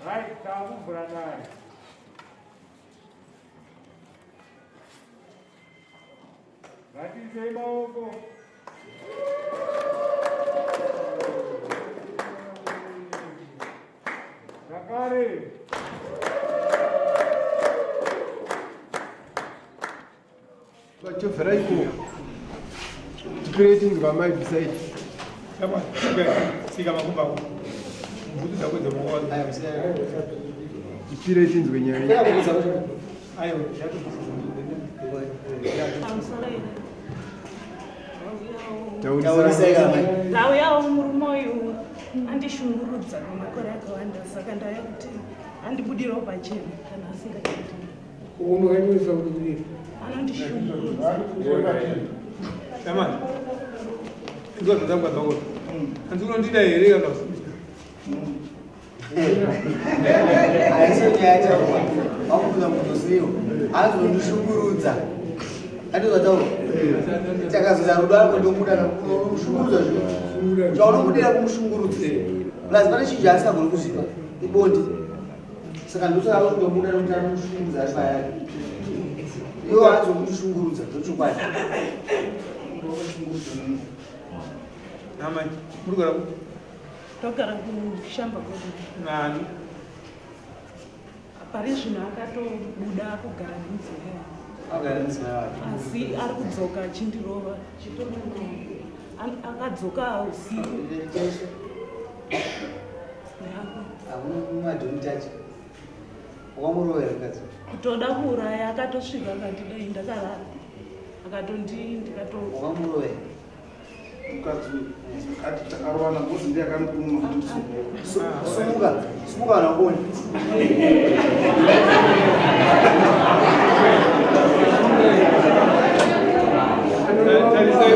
Right, takuvhura dare. Ngatiisei maoko. Zvakare. Vachovhera iko. Tipirei tinzwa mai beside. Sika makumba ako. Mbuti dzako dzemaoko. Tipirei tinzwe nyaya. Aiwa, Ndauyawo murume uyu andishungurudza kwemakore akawanda saka ndauya kuti andibudirawo pachena kana asingachadi. Unokaimisa kuti kudii? Anondishungurudza. Shamani. Inzwa zvandakubva zvako. Hanzi unondida here kana usindida? Haisi nyaya yataurwa. Wakubvunza mubvunzo usiriwo. Anozondishungurudza. Andizvataurwa. Takazoita rudo ariko ndomuda unomushungurudza zvino. Chaunomudira kumushungurudza. Plus pane chinhu chaasingagoni kuziva. Ibonde. Saka ndosaka kundomuda nekuti anomushungurudza ari paari. Iwo anozokundishungurudza ndochokwadi. Amai, muri kugara kupi? Togara kushamba kwedu. Nani? Pari zvino akatobuda akugara nemudzimai wake. Agara nemudzimai wake. Asi ari kudzoka achindirova. Akadzoka usiku. Hakuna don't touch. Wakamurovera mukadzi. Kutoda kuuraya akatosvika akandidai ndakarara. Akatondi ndikato. Wakamurovera. Mukadzi uyu ati takarovana ngozi ndiye akandituma kuti ndisumuke. Sumuka, sumuka kana uone. Tarisai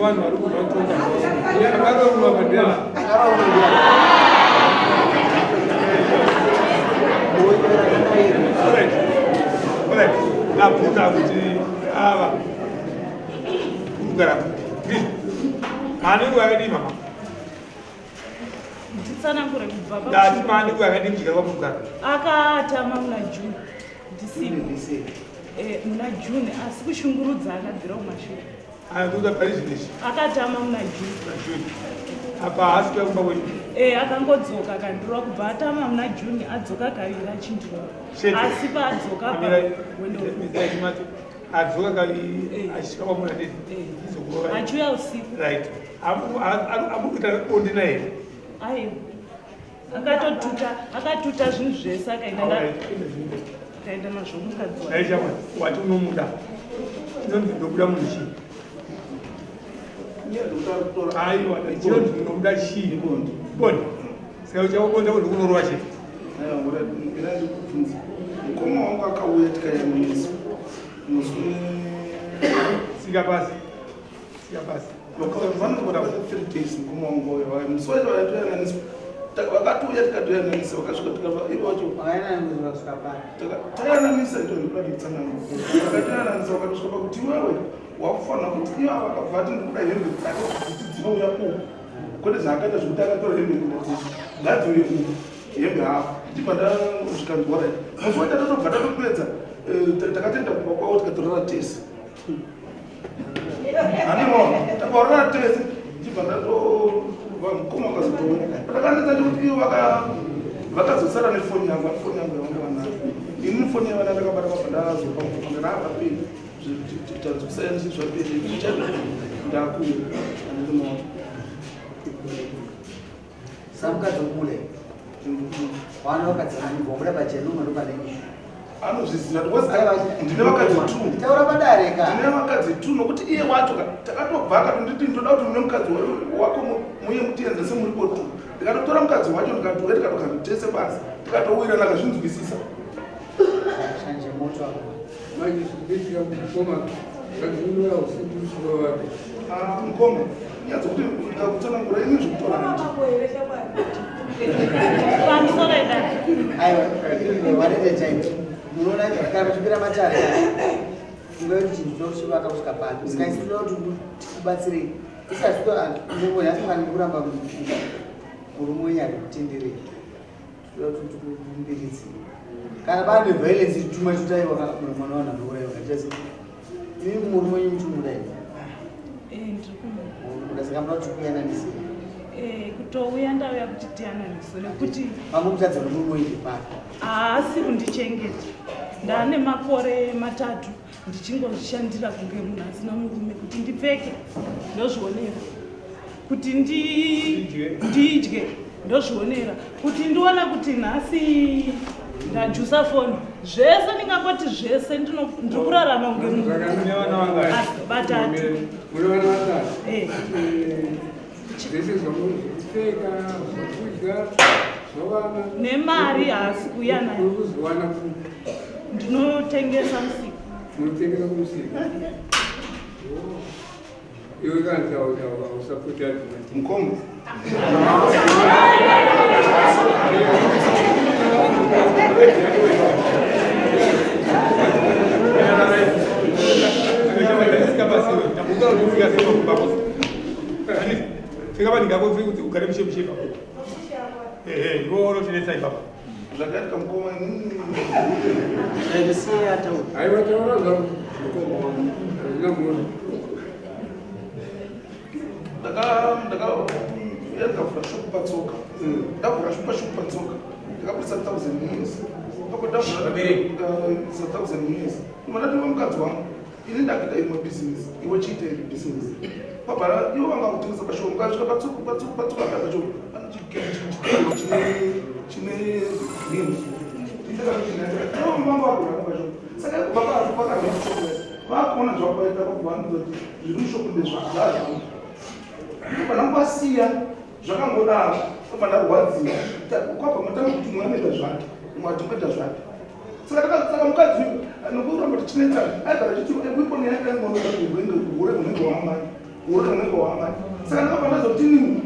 vanhu vari kubva kutoka. Akarova padera. Akarova ndiani? Alright. Alright. Ndabvunza kuti ava kugara kupi? Mane nguva yakadii mama? Nditsanangure kubva pa Ndati mane nguva yakadii mujika kwamugara? Akatama muna June ndisipo. Eh, muna June asi kushungurudza akabvira kumashure. Anokuza pari zvinezvi. Akatama muna June. Muna June. Apa haasi kuya kumba kwenyu. Eh, akangodzoka akandirova kubva atama muna June adzoka kaviri achindirova. Asi paadzoka pa wendo. Adzoka kaviri achisvika kwamuna ndini. Izokurova. Achiuya usiku. Right. Amukuita bonde naye. Aiwa. Akatotuta, akatuta zvinhu zvese akaenda na akaenda nazvo mukadzi wake. Aisha wati unomuda. Chinonzi ndokuda munhu chii? Aiwa, chinonzi unomuda chii? Bonde. Saka uchakukonza kuti kunorova chete. Mukoma wangu akauya tikayananiswa musi Sika pasi. Sika pasi. Vanogona 3 days mukoma wangu auya musi wacho vaitoyananiswa vakatouya tikatoyananisa vakasvika tikava ivo vacho tayananisa ito ndikuda nditsanangura vakatoyananisa vakatosvika pakuti iwewe wakufanira kuti ivo vakabva ati ndikuda hembe dzake kuti dzinouya uku kwete zvaakaita zvekuti akatora hembe kuti ngadziuye uku hembe hafu ndibva ndasvika right musi waita tatobva tatopedza takatoenda kumba kwavo tikatorara tese handiona takaorara tese ndibva ndatova mukoma akazotouya patakanetsa ndikuti ivo vakazosara nefoni yangu foni yangu yavanga vanayo ini foni yavana ndakabata mabva ndazopa mukoma ndanaapa pei tanzwisayani zvaperi chaizvo ndakuya andinoona Samukadzi ukule. Wana vakadzi vanhu vobuda pachena umwe ndopane issue. Anozviziva because ndine vakadzi two. Taura padare ka. Ndine vakadzi two nokuti iye wacho ka takatobva akatonditi ndoda kuti mune mukadzi wako muye mutienzese muripo two. Ndikatotora mukadzi wacho ndikatouya tikatogara tese basi tikatowirirana akazvinzwisisa. Shanje moto apo. Manje zvikuitika mukoma kadziunora usiku usiku wake. Ah, mukoma nyaya dzokuti ndakutsanangura ini zvekutora miti. Pamusoro idai. Aiwa, one at a time. Munoona kana muchipira matare. Funga kuti chinhu tinoda kuchivaka kusvika papi. Saka isu tinoda kuti tikubatsirei. Isati kuramba murume wenyu ari kutenderei. Tinoda kuti tikuumbiridze. Kana pane violence tuma chitaiwa mwana wanhu anouraiwa kaita sei? Imi murume wenyu muchimuda here? Eh, ndiri kumuda. Munoda saka munoda kuti tikuyananisei. Eh, kutouya ndauya kuti tiyananise nekuti Pamwe kutadza nomurume wenyu ndepari. Haasi kundichengeta. Ndaane makore 3 ndichingozvishandira kunge munhu asina murume, kuti ndipfeke ndozvionera, kuti ndidye ndozvionera, kuti ndione kuti nhasi ndajusa foni, zvese ndingangoti zvese ndiri kurarama kunge munhu. Mune vana vangani? 3. Mune vana 3? Eh. Zvese zvamukupfeka, zvokudya, zvovana nemari haasi kuuya nayo. Uri kuzowana kupi? Ndinotengesa musika. Munotengesa kumusika? Iwe kanzi hausapoti advert. Mukoma. Ugare mushe mushe ipapo. Ehe, iwe unotinetsa ipapo. Zvakaitika mukoma inini. Siya ataura. Aiwa, taura zvako. Hazvina mhosva. Ndakavhura shopu patsoka. Ndavhura shopu patsoka. Ndakabudisa 1000 US. Apo ndavhura 1000 US. Ndati mukadzi wangu, ini ndakuita imwe business, iwe chiita iri business. Pabhara iwe vanga kutengesa pashopu, ukasvika patsoka patsoka patsoka pacho pane chigero chine green. Ivo mambo vakugara pashopu. Saka vakarwa mushopu vakuona zvavaita vakuvanudza kuti zviri mushopu ndezvazvangu. Ndobva ndanguvasiya zvakangodaro, ndobva ndarwadziwa. Kwabva matanga kuti mumwe anoita zvake, mumwe atingoita zvake. Saka mukadzi uyu nokuramba tichinetsana aigara achiti weapon yake aingonoda hure hunenge hwamai, hure hunenge hwamai. Saka ndakabva ndazoti inini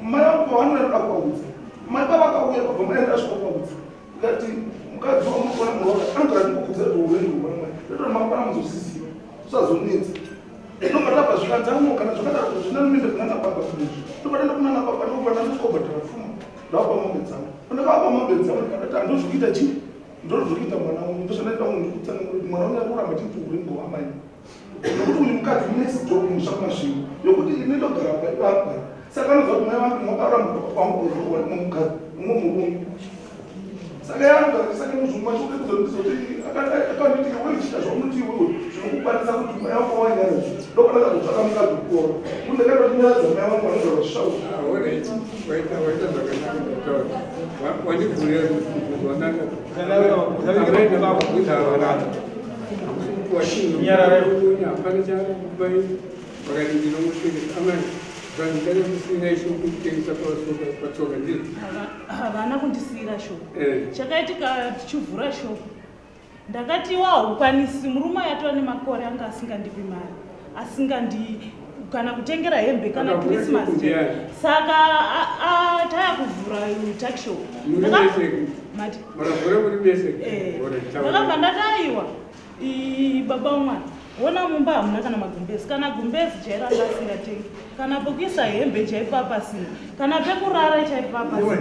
mai vangu pavanoda kuvaudza, mai pavakauya pabva mai ndasvika kuvaudza, ndikati mukadzi wamukuona muroora anogara achingokudza kuti hure ndehwamai, ndotora mangwana muzozviziva, usazonetsa. Ndobva ndabva zvikanzi ano kana zvakadaro zvina mimbe kunana baba kuizvi. Ndobva ndaenda kunana baba, ndobva ndandikobhadhara pfuma, ndavapa mombe dzangu. Ndakavapa mombe dzangu ndikadati handozvikuita chii? Ndozvikuita mwana wangu, ndozvandaita wangu ndikutsanangura kuti mwana wangu arikuramba achiti hure ngowamai. Nokuti uyu mukadzi next door kumusha kuMasvingo yokuti ini ndogara paipapa. Saka anoziva kuti mai vangu vakaramba baba vangu mumukadzi mumwe murume. Saka yaanogara saka muzungu macho ndizoti akanditi iwe chiita zvaunoti iwewe zvinokukwanisa kuti mai vangu vawanyaradza. Ndopandakazotsvaka mukadzi wekuroora. Kuti ndakaita kunyaradza mai vangu vanogara vachishaura. Alright, waita zvakanaka ndataura. Wandivhurira mubvunzo wananga. Hapana chakupai vakati ndinomutengesa amai vanhu ndakakusiyira ishopu kutengesa patsoka ndizvo. Havana kundisiyira shopu. Chakaitika tichivhura shopu, ndakati iwe haukwanisi, murume ayatova nemakore anga asingandipi mari, asingandi kana kutengera hembe kana Akavhura Christmas. shopu ndiani? Saka taya kuvhura tuckshop. Muri mese? Mati. Makavhura muri mese? Eh. Alright, taura. Ndakabva ndati aiwa, baba wamwana, wona mumba hamuna kana magumbezi, kana gumbezi chairo anga asingatengi, kana pokuisa hembe chaipo pasina, kana pekurara chaipo pasina,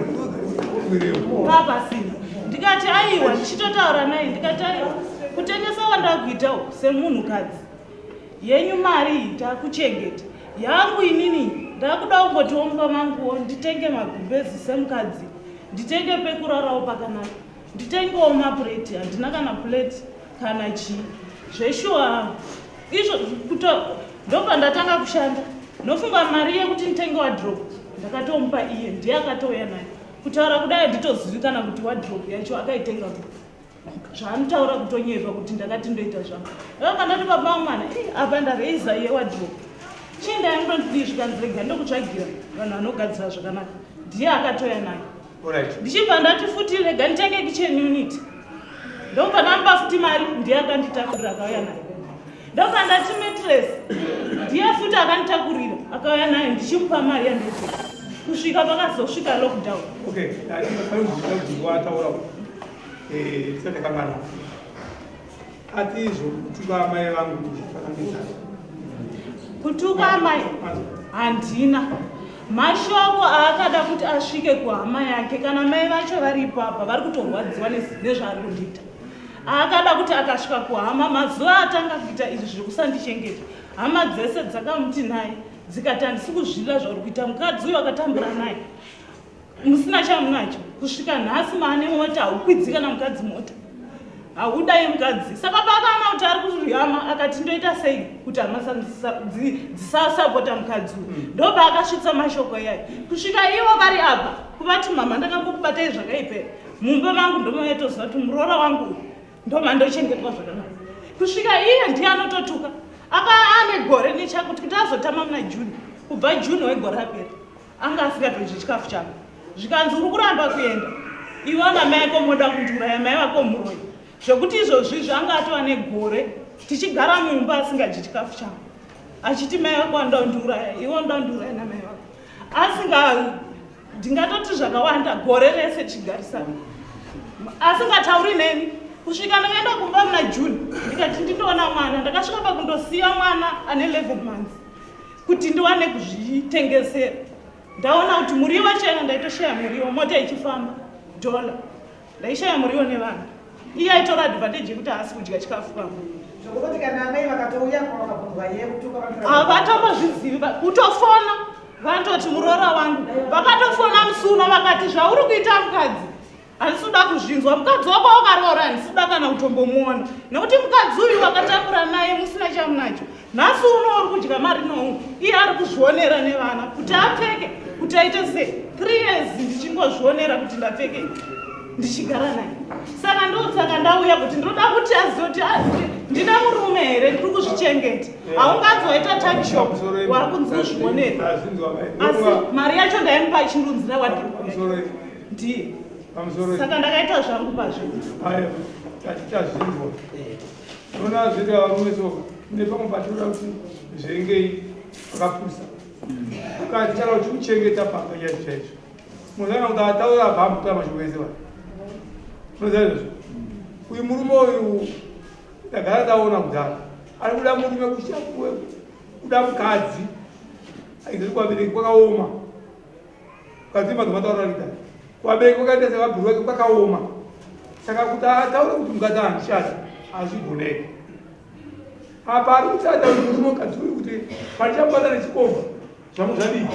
papasina. Ndikati aiwa, ndichitotaura naye ndikati aiwa, kutengesa wandakuitawo semunhukadzi yenyu mari iyi takuchengeta yangu inini, ndakuda kungotiwo mumba manguwo nditenge magumbezi semukadzi, nditenge pekurarawo pakanaka, nditengewo mapureti, handina kana pureti kana chii zveshuwa izvo. Kuto ndobva ndatanga kushanda, ndofunga mari yekuti nditenge wardrobe ndakatomupa iye, ndiye akatouya nayo. Kutaura kudai handitozivi kana kuti wardrobe yacho akaitenga kupi. Zvaanotaura kutonyepa kuti ndakati ndoita zvangu. Ndakabva ndati baba wamwana, apa ndareiza yewardrobe, chiendai mundondidii. Zvikanzi rega ndokutsvagira vanhu vanogadzira zvakanaka, ndiye akatoya nayo. Ndichibva ndati futi rega nditenge kitchen unit, ndobva ndamupa futi mari, ndiye akanditakurira akauya nayo. Ndobva ndati mattress, ndiye futi akanditakurira akauya nayo, ndichimupa mari yandotenga kusvika pakazosvika lockdown. Okay, wataura tisati takanganwa. Ati izvo kutuka amai vangu ndichifananidza. Kutuka amai handina. Mashoko aakada kuti asvike kuhama yake kana mai vacho varipo apa vari kutorwadziwa nezvaari kundiita. Aakada kuti akasvika kuhama mazuva atanga kuita izvi zvekusandichengeta hama dzese dzakamuti naye dzikati handisi kuzvida zvauri kuita mukadzi uyu akatambura naye musina chamunacho kusvika nhasi maane mota haukwidzi kana mukadzi mota haudai mukadzi saka paakaona kuti ari kuzvihama akati ndoita sei kuti hama dzisasapota mukadzi uyu ndopaakasvitsa mashoko iyayo kusvika ivo vari apa kuvati mama ndakambokubatai zvakaipera mumba mangu ndomaitoziva kuti muroora wangu uyu ndomandochengetwa zvakanaka kusvika iye ndiye anototuka aka ane gore nechakuti kuti azotama muna june kubva june wegore rapera anga asingatodyi chikafu chako zvikanzi uri kuramba kuenda iwe namai ako moda kundiuraya mai vako muroyi zvekuti izvozvi izvi anga atova negore tichigara mumba asingadyi chikafu changu achiti mai vako vanoda kundiuraya iwe unoda kundiuraya namai vako asinga ndingatoti zvakawanda gore rese tichigarisana asingatauri neni kusvika ndakaenda kumba muna june ndikati ndindoona mwana ndakasvika pakundosiya mwana ane 11 months kuti ndiwane kuzvitengesera ndaona kuti muriwo chena ndaitoshaya muriwo mota ichifamba dhola ndaishaya muriwo nevanhu iye aitora advantage yekuti haasi kudya chikafu pamwe Zvokutoti kana amai vakatouya vakabvunzwa iye kutuka vanotora- havatombozvizivi kutofona vanototi muroora wangu vakatofona musi uno vakati zvauri kuita mukadzi handisi kuda kuzvinzwa mukadzi wako wakaroora handisi kuda kana kutombomuona nekuti mukadzi uyu wakatambura naye musina chamunacho nhasi uno uri kudya mari noungu iye ari kuzvionera nevana kuti apfeke kuti aite sei 3 years ndichingozvionera kuti ndapfeke ndichigara naye saka ndosaka ndauya kuti ndoda kuti azive kuti ndine murume here ndiri kuzvichengeta haunganzi waita tuckshop wakunzi uzvionera Azvinzwa mai. asi mari yacho ndaimupa achindunzira wadhirobe Pamusoro ndiye pamusoro. saka ndakaita zvangu pazvinhu Ayo, tachitazvinzwa. Unoona zvoita varume so, kune pamwe patinoda kuti zvengei vakapusa. Ukati kana uchimuchengeta pamba chaizvo chaizvo. Munoziva kuti ataura abva ambotora mashoko ese vanhu. Munoziva izvozvo? Uyu murume uyu ndagara ndaona kudhara. Ari kuda murume kuda mukadzi. Aizoti kuvabereki kwakaoma. Mukadzi madzimataura kuita. Kuvabereki kwakaita sevabhuru vake kwakaoma. Saka kuti ataure kuti mukadzi handichadi hazvigoneki. Apa ari kuti ataure murume mukadzi uyu kuti pandichamubata nechikomba zvangu zvadii?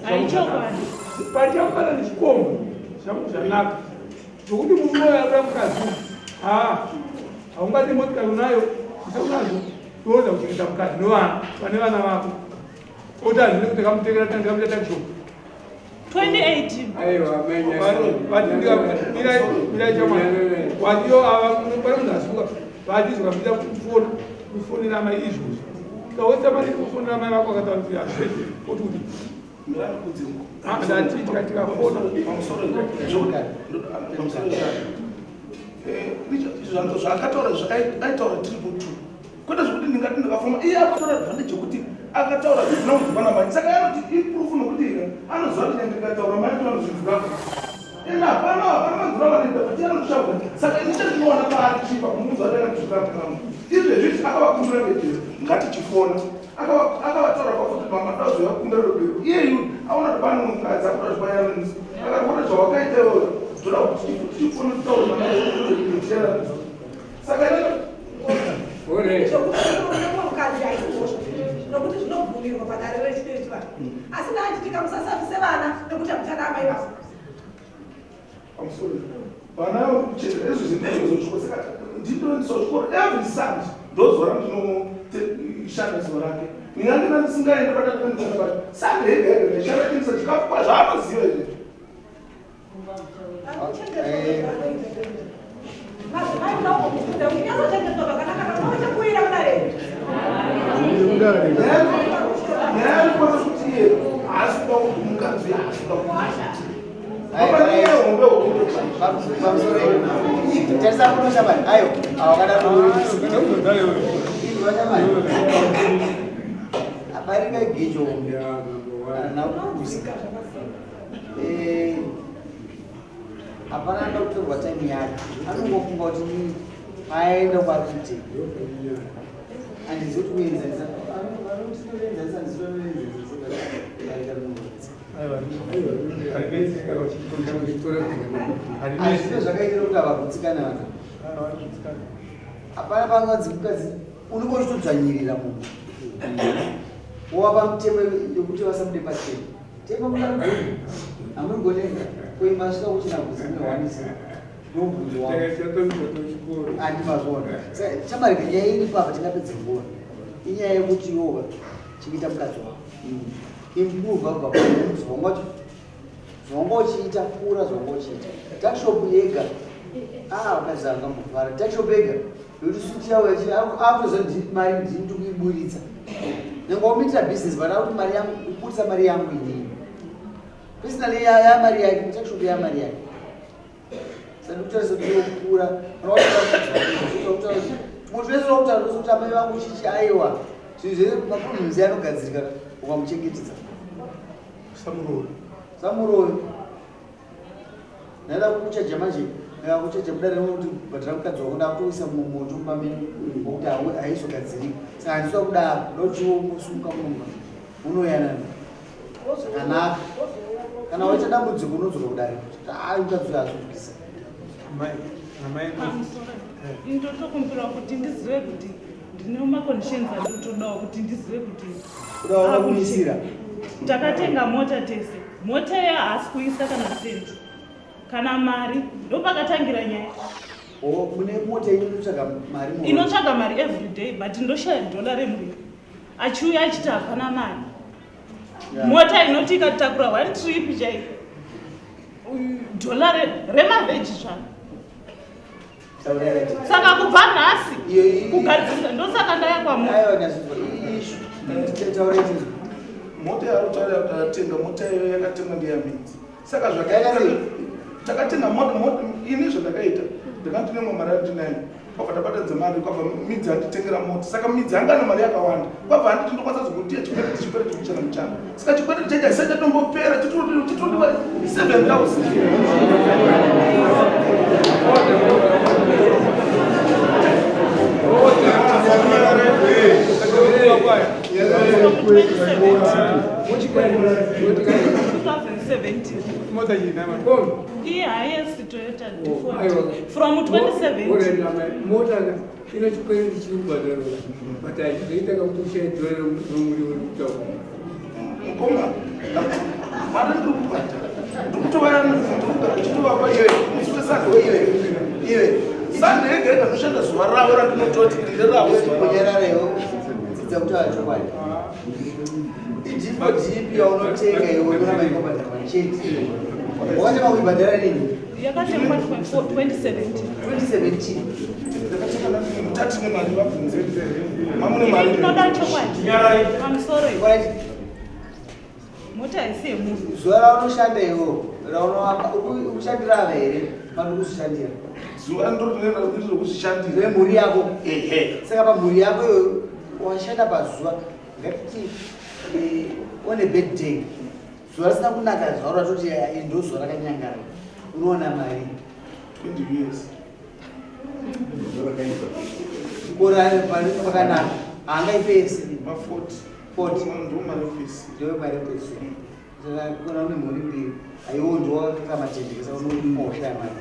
Haichokwadi. Pandichamubata nechikomba zvangu zvanaka. Zvokuti murume uyu arikuda mukadzi uyu haa haungati motikari unayo usaunazo iwoza kuchengeta mukadzi nevana vane vana vako. Oti hazvina kuti ndakamutekera ndakamuita tuckshop. 2018 Aiwa, watiyo ava pane munhu asuka vati zvikamita kufona kufonera mai izvozvo kaotsa mari kufonera mai vako akataura kuti hazvete oti kuti ndati tikafona Zvaakataura aitaura triple two kwete zvekuti ndingati ndakafoma iye akatora advantage yekuti akataura zvisina kunzwa namai saka anoti iproof nokuti anoziva kuti nyange ndikataura mai vanozvinzwa ena hapana hapana manzwiro avanoita but iye anotishaura saka ini chandinowana paari chipa kumuudza kuti akatizvikana izvezvi akavakumbira ruregerero ngatichifona akavataura pakuti mama ndazoya kukumbira ruregerero iyeyu aona kuti pane mukadzi akuda zvipayananisa akati ona zvawakaita iwewe ndoda kuti tichifona titaure mama saka Zvokuti mukadzi haisi mhosva nokuti zvinobvumirwa padare rechivanhu asi ndachitika musasafise vana nekuti hamuchada amai vavo pamusoro vana kuchera izvo zvinhu saka ndinoendeswa kuchikoro every sunday ndozuva randinoshanda zuva rake ndingange ndandisingaende pataaaa sunday yega yega ndaishanda tengesa chikafu kwazvaanoziva izvezvo madzimai munaugomukunda uchinyatsochengetswa zvakanaka kana uchakuwira kudare nyaya yekukwanisa kuti iye haasi kuda kuti mukadzi haasi kuda kuti apane hombe hombe Pamusoro tarisa kuno shamani ayo awakada shamani aparika gejo harina kupusa hapana anoda kutorwa time yake anongofunga kuti Aenda kwakuti handizivi kuti kuenzanisa vanotinoenzanisa handizinoenzanisa barika rinonetsa. Hazvino zvakaitira kuti havagutsikane vanhu. Hapana panganzi mukadzi unenge uchitodzvanyirira munhu wovapa mitemo yokuti vasabude pachena. Temo mungarigoni hamurigone kuima svika kuchina bvudzi munehwanisi ndomubvunzo wangu andimazviona. Chamarika nyaya iripo apa tingapedze nguva inyaya yekuti iwoka chikuita mukadzi wako improve abva zvawanga zvawanga uchiita pfuura zvawanga uchiita takshop yega ah vakadzi angambofara takshop yega yokuti suti yavo akutoziva ndini mari ndini ndikuiburitsa nyange wamuitira business but akuti mari yangu kuburitsa mari yangu inini personally ya mari yake takshop ya mari yake saka ndikutarisa kuti yokura muntu wese wakutaura kuti amai vangu chichi aiwa zvinhu zvese maproblems anogadzirika ukamuchengetedza Samuroyi. Samuroyi. Ndaida kukuchaja manje ndikakuchaja kudare kuti bhadhara mukadzi wako ndakutoisa mumoto mumba menyu ngokuti haizogadziriki saka handiswa kudaro ndochiwo ungosunga mumba unoyanana zvakanaka kana waita dambudziko unodzoka kudare kuti hayi mukadzi uyo azobvisa. Pamusoro ndotokumbira kuti ndizive kuti ndine maconditions andinotodawo kuti ndizive kuti Kuda kuisira. Takatenga mota tese. Mota iya haasi kuisa kana cent. Kana mari. Ndopakatangira nyaya. Oh, mune mota inotsvaga mari mu. Inotsvaga mari every day but ndoshaya dollar remuriwo. Achiuya achiti hapana mari. Yeah. Mota inoti ikatakura one trip chaiyo. Dollar remavheji zvaro. Saka kubva nhasi kugadzirisa ndosaka ndaya kwamuri. Mota yarotaura kuti atenga mota iyoyo yakatengwa ndeyamidzi saka zvakaita takatenga mota ini zvandakaita ndakanga ndine mwe mari yandinayo kwabva tabatadza mari kwabva midzi anditengera mota saka midzi anga ane mari yakawanda kwabva anditi ndokwanisa zokutia chikwereti chikwereti muchana muchana saka chikwereti chacho haisati chatombopera chitorodiwa 7000. Mota chii Iye highest Toyota D40 from 2017. Mota ine chikwereti chiri kubhadharwa but hachizoita kakuti ushaye dhora romuriwo rikutaura. Mukoma, mari ndiri kubhadhara ndikutovaya ndikugara chitovapa iwe musi wesande iwe iwe sande yega yega ndoshanda zuva ravo randinototi nderavo zuva ravo. Kunyarara iwe dzidza kutaura chokwadi. Idhipoti ipi yaunotenga iwe unoramba ikobhadharwa chete. Wakatanga kuibhadhara rini? Yakatengwa 2017. 2017. Ndakatenga mutati nemari vabvunze mamune Ini mari ndinoda chokwadi. Pamusoro iwe. Alright. Mota haisi yemunhu. Zuva raunoshanda iwe raunovaka uri kushandira ava here pano kuzvishandira? Zuva ndorinoenda kuzvishandira Remhuri yako. Ehe. Saka pamhuri yako iwe washanda pazuva ngatiti on a bad day zuva risina kunaka zuva ratoti iri ndo zuva rakanyangara unoona mari 20 years. Kora pari pakanaka haangaipe yese. Ma 40. 40. Ndo mari yepesi. Ndiyo mari yepesi. Saka kana une mhuri mbiri aiwo ndiwo wakakamatendeka saka unoshaya mari.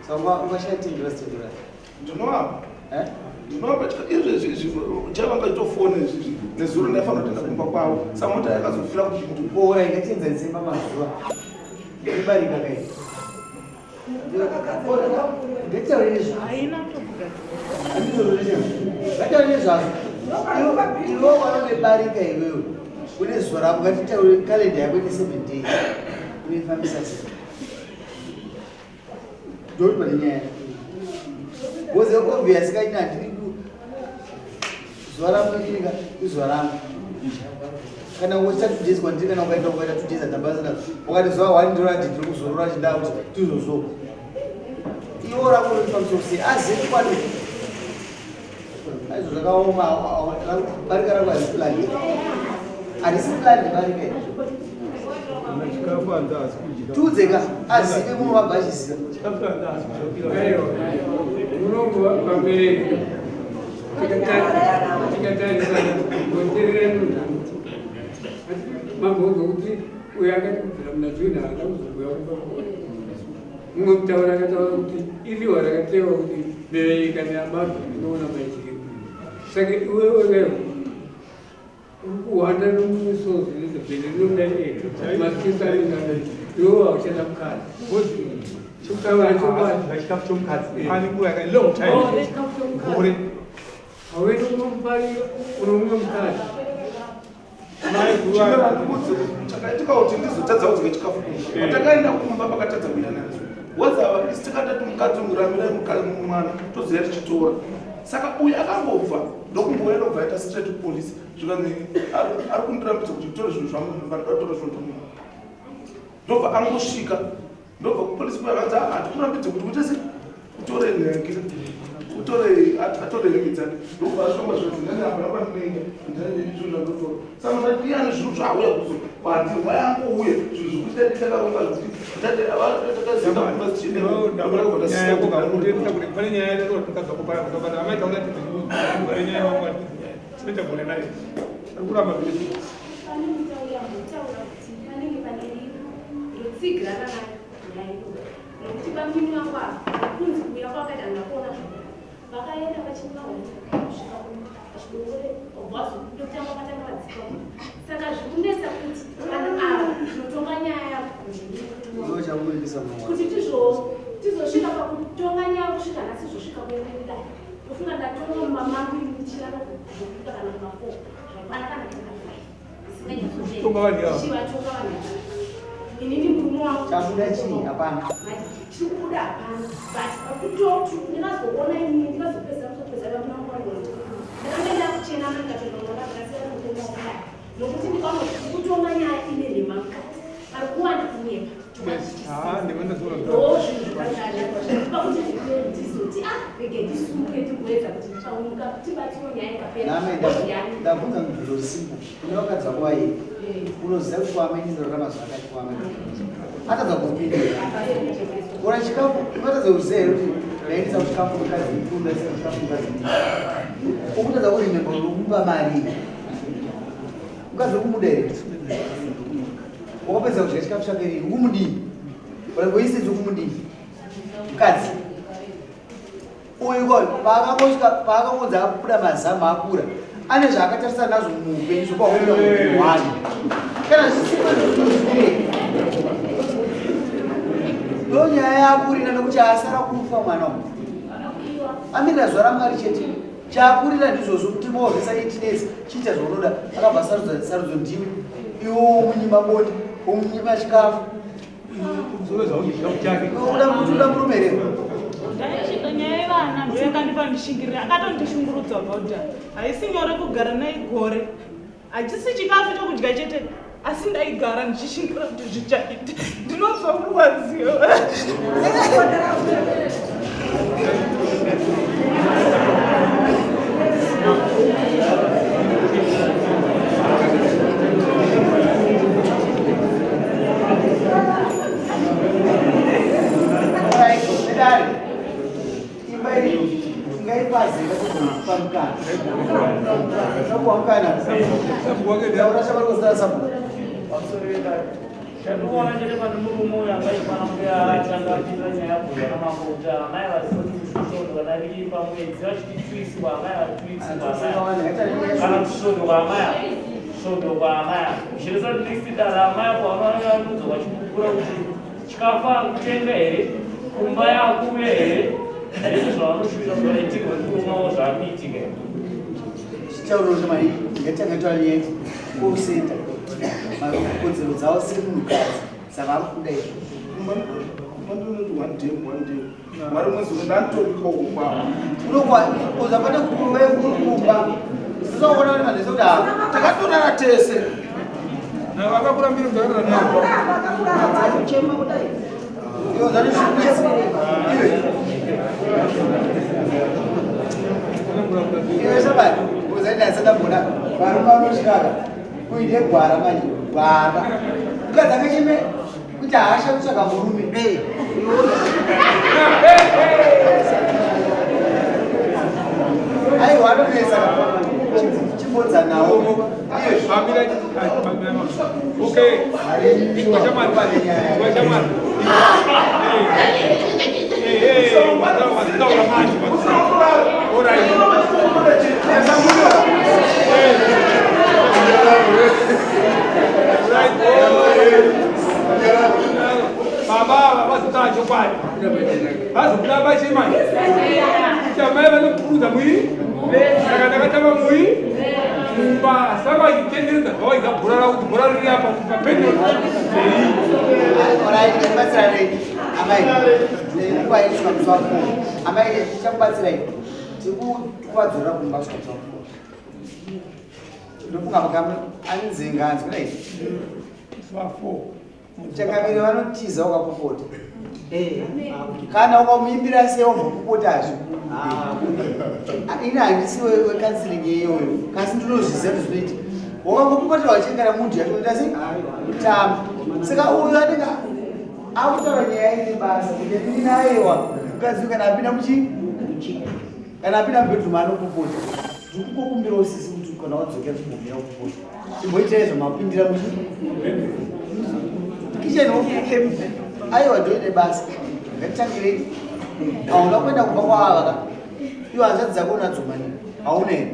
Saka ungashaya 10 dollars 10 dollars. Ndinovapa. Eh? Ndinovapa izvezvi izvi chavanga chitofona izvizvi nezuro ndaifanira kutoenda kumba kwavo saka mota yakazofira kubindu. Ora ingatienzanise pamazuva. Ibarika kai. Ngataure nezvazvo. Haina kutogadzirwa. Ngataure nezvazvo. Iwe wanonebarika iwewe. Une zuva rako ngatitaure kalenda yako ine 7 days. Unoifambisa sei? Ndoti pane nyaya. Because obvious kaini handidi zuva rangu inika izuva rangu. Kana uchiita 2 days kwandiri kana ukaenda ukaita 2 days handabasa nazvo. Wakati zuva 1 ndiro rati ndiri kuzorora chindaa kuti tizozvo. Iwo rako riri pamusoro sei? Azivi kwani. Aizvo zvakaoma barika rako harisi planned. Harisi planned barika iri. Tiudzeka azive munhu wabva achiziva. Murongo vabereki tikatarisana ngoterera munhu mambonzwa kuti uyo akati kubvira muna June haana kuzouya kumba. Mumwe mutauri akataura kuti iriwa rakatewa kuti mbevei kana yabatwa inoona maitiro. Saka iwewe uri kuhwanda nomusozi nezebhene rinoda ega masikisa anenge iwewe hauchada mukadzi. Chikutaura chokwadi. Chikafu chomukadzi ane nguva yaka long time. Gore. Hauendi kunomufarira unomumwe mukadzi. Chakaitika kuti ndizotadza kudya chikafu kumba. Patakaenda kumba pakatadza kuyananisa. Wazava isi takatati mukadzi unguramirai mwana toziya tichitora. Saka uyu akangobva ndokumbouya ndobva aita straight kupolice zvikanzi ari kundirambidza kuti nditore zvinhu zvangu mumba ndoda kutora zvinhu zvangu. Ndobva angosvika ndobva kupolice kuya kanzi hatikurambidze kuti uite sei utore nheke utore atore hembe dzake ndobva ashonga zvinhu ndani hapana pandinoenda ndani zvinhu zvandotora. Saka ndati iyani zvinhu zvauya kuzo kwandiri wayangouya zvinhu zvekuti dai takaronga zvekuti takaziva kumba tichienda. Pane nyaya yatakaza kupara kuti amai taura pane nyaya wangu tinoita gore nayo ari kuramba zvese. Pane mutauri ambotaura kuti panenge pane rima ndotsigirana nayo nyaya iyoyo nokuti bamnini vangu ava kunzi kuuya kwakaita handina kuona zvavo vakaenda vachimahonda kusvika pachidongore ndokutanga vakatanga vadzika. Saka zvikunetsa kuti vanhu ava tinotonga nyaya yavo Ndochakuripisa mwana. kuti tizosvika pakutonga nyaya kusvika nhasi zvosvika kuenda dai ndofunga ndatonga mumamangu ndichirara zvokuita kana kumafo zvakwana kana kana 5 Tonga vanhu ava. chivatonga vanhu ava. Inini murume wangu Chabuda chii? Hapana. Chiri kubuda hapana, but pakutotu ndingazoona inini ndingazopedza kuzopedza vamunangwanndakanga ndakuchena ndikatonoona ndakasiyana murume wangu kudai nokuti ndikaona kuti kutonga nyaya ine nhema mukati pari kuwanda kunyepa. Ah, ndimene ndazoona. Ndo zvinhu zvakanyanya pakuti ndizoti a rege ndisumuke ndimboedza kuti ndichamuka tibatsiro nyaya ikapera. Name ndabvunza mubvunzo simple. Une vakadzi vako vairi. Unoziva kuti kwamai ndizorarama zvakati kwamai. Atadza kupindura. Ora chikafu, ungatadza kuziva here kuti ndaendesa kuchikafu mukadzi mukuru, ndaendesa kuchikafu mukadzi mukuru. Ukutadza kuremember kuti ukumupa mari. Mukadzi ukumuda here? Wakapedza kudya chikafu chake rini? Ukumudii? Ora kuisenzi ukumudii? Mukadzi. Uyu ko paakangosvika paakangonzi abuda mazamu akura ane zvaakatarisana nazvo muupenyu zvokwakuda kuhwani kana zvisipo zvinozvire ndo nyaya yakurira nokuti asara kufa mwana uyu amirira zuva raMwari chete chaakurira ndizvozvo mutemo wavhesa 18 years chiita zvaunoda akabva sarudza sarudzo ndiwe iwo womunyima bonde womunyima chikafu. Zove zvaudya chikafu chake. Uda kuti uda murume here? Ndaichida nyaya yevana ndo yakandipa ndishingirira akatondishungurudza bhodha haisi nyore kugara naye gore hachisi chikafu chokudya chete asi ndaigara ndichishingira kuti zvichaita ndinonzwa kurwadziwa. Alright, vedare. Imba iyi ngaipazeka kupa mukana. Sabuwa mukana. Taura shamwari kozara sabuwa. Pamusoro vedare, chandikuona chete pane murume uyu angaifana kunge atanga apinda nyaya yabhuya namambo kuti amai vasoti kusvondo kana riri pamwedzi vachiti 2 weeks kwaamai vari 2 weeks kwaamai kana kuti svondo kwaamai ava svondo kwaamai ava zvichiresa kuti next dare amai apo vanoona vanonzwa vachikukura kuti chikafu akutenga here kumba yakuuya here zvese zvavanoshuvira zvaitika murume wavo zvaakuitika. Chitauro shamwari ngatanga taura nyaya call center. Kodzero dzavo semunhukadzi dzavari kuda izvo. Kumba ndinoti one day one day mari mwezi uno ndanditoriko kwavo. Unokwa uzapata kuve kumba. Usaona kuti manhese kuti ha. Takatorara tese. Vakakurambira kugarira navo. Chema kudai. Iwo zani zvikwesi. Iwe. Iwe shabani, uzaenda sada bona. Varume vanosvikaka. Kuine gwara manje, gwara. Mukadzi akacheme Kuita hasha kutsvaga murume. Aiwa anonetsa chimbodza nawo. Okay. Washamani. Baba vazotaura chokwadi vazobuda pachemai kuti amai vanopurudza mui saka ndakatama mui mumba saka vachitenderedza zvavaidza bhora ravo kuti bhora riri apa papendei. Amai, tichakubatsirai, tikuvadzorera kumba kusvika musi wa 4. Ndofunga makame anzenga anzi kudai. Musi wa 4. Changamire vanotiza ukapopota. Kana ukamuimbira sei wambopopotazve. Ini handisi wecounseling iyoyo, kasi ndinozviziva kuti zvinoita. Wakangopopotera wachengera munhu yacho unoita sei? Kutamba. Saka uyu anenge akutaura nyaya ine basa kuti ini aiwa mukadzi kana apinda muchi kana apinda mubedroom anopopota. Ndikukumbira usisi kuti kana wadzokera chimbomira kupopota. Chimboita izvo mapindira muchi kitchen wokuke aiwa ndoine basa. Ngatitangirei. Hauna kuenda kumba kwaava ka. Iwe hanzvadzi dzako unadzo mani? Hauna here?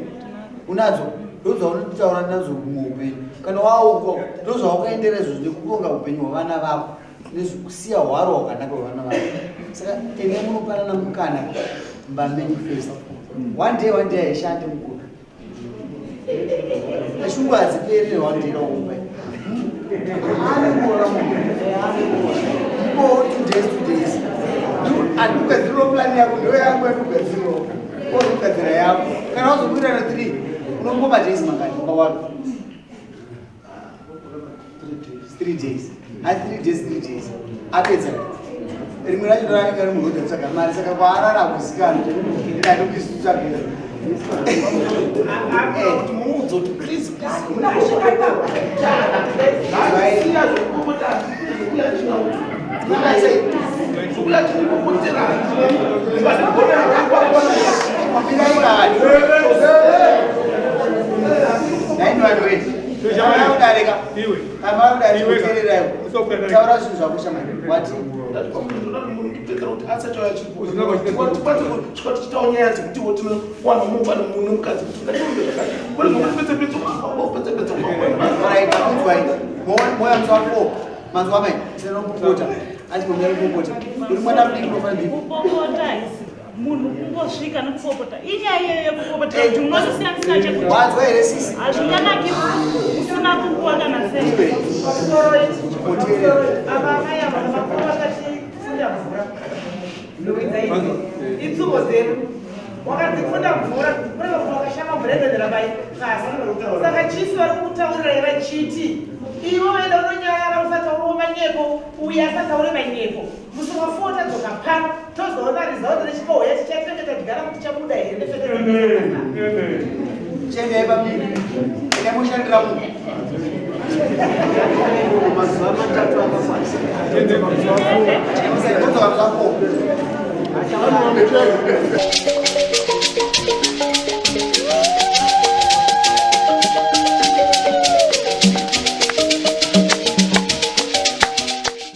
Unadzo? Ndozvaunotaura nadzo muupenyu. Kana wauko ndozvawakaendera izvozvo nekuronga upenyu hwevana vako nezvekusiya hwaro hwakanaka hwevana vako. Saka ende munopanana mukana mumba menyu first. One day, one day haishande mukuru. Shungu hadziperi one day raumba. Anengora munhu. Mupowo 2 days, 2 days. Andikugadziriro plan yako ndo yako yandikugadziriro. Orikugadzira yako. Kana wazokwirana 3 unomupa madays mangani wakawanda? 3 days. Asi 3 days, 3 days. Apedza. Rimwe racho ndoranenge ari murodhi atsvaga mari saka kwaarara hakuzikanwa. Ndinokuitsvagira. Kuti muudze kuti please, please, ngasiya zvekupopota, zvekuya zvekuya chinipopotera. Taura zvinhu zvako shamani wati. Kuti asachauya chiripo tichitawo nyaya dzekuti wo tinowana mumba nemukadzi kuti ngatironge zvakati pedzepedze pedzepedze. Alright, kunzwai. Moya musi wa 4. Manzwa mai, tinopopota. Achimbomira kupopota. Uri mwana mudiki unofanira Kupopota haisi munhu kungosvika nekupopota. Inyaya iyoyo yekupopotera kuti unozosiyanisina chekuti Wanzwa here sisi? Hazvinganaki usina kukuwa kana sei. Ava amai ava vakuru vakatifunda mvura. Idzi itsumo dzedu. Wakadzifunda mvura, kureva kuti wakashama mvura inoendera pai pasi. Saka chisi vari kukutaurirai vachiti iwe waenda unonyarara usataurawo manyepo, uye asataure manyepo. Musi wa 4 tadzoka pano tozoona result rechikohweya tichatenge tadyara kuti chabuda here nefetereza. Chendai pambiri. Ine mushandira munhu. Mazuva 3 akakwana. Modzoka musi wa 4.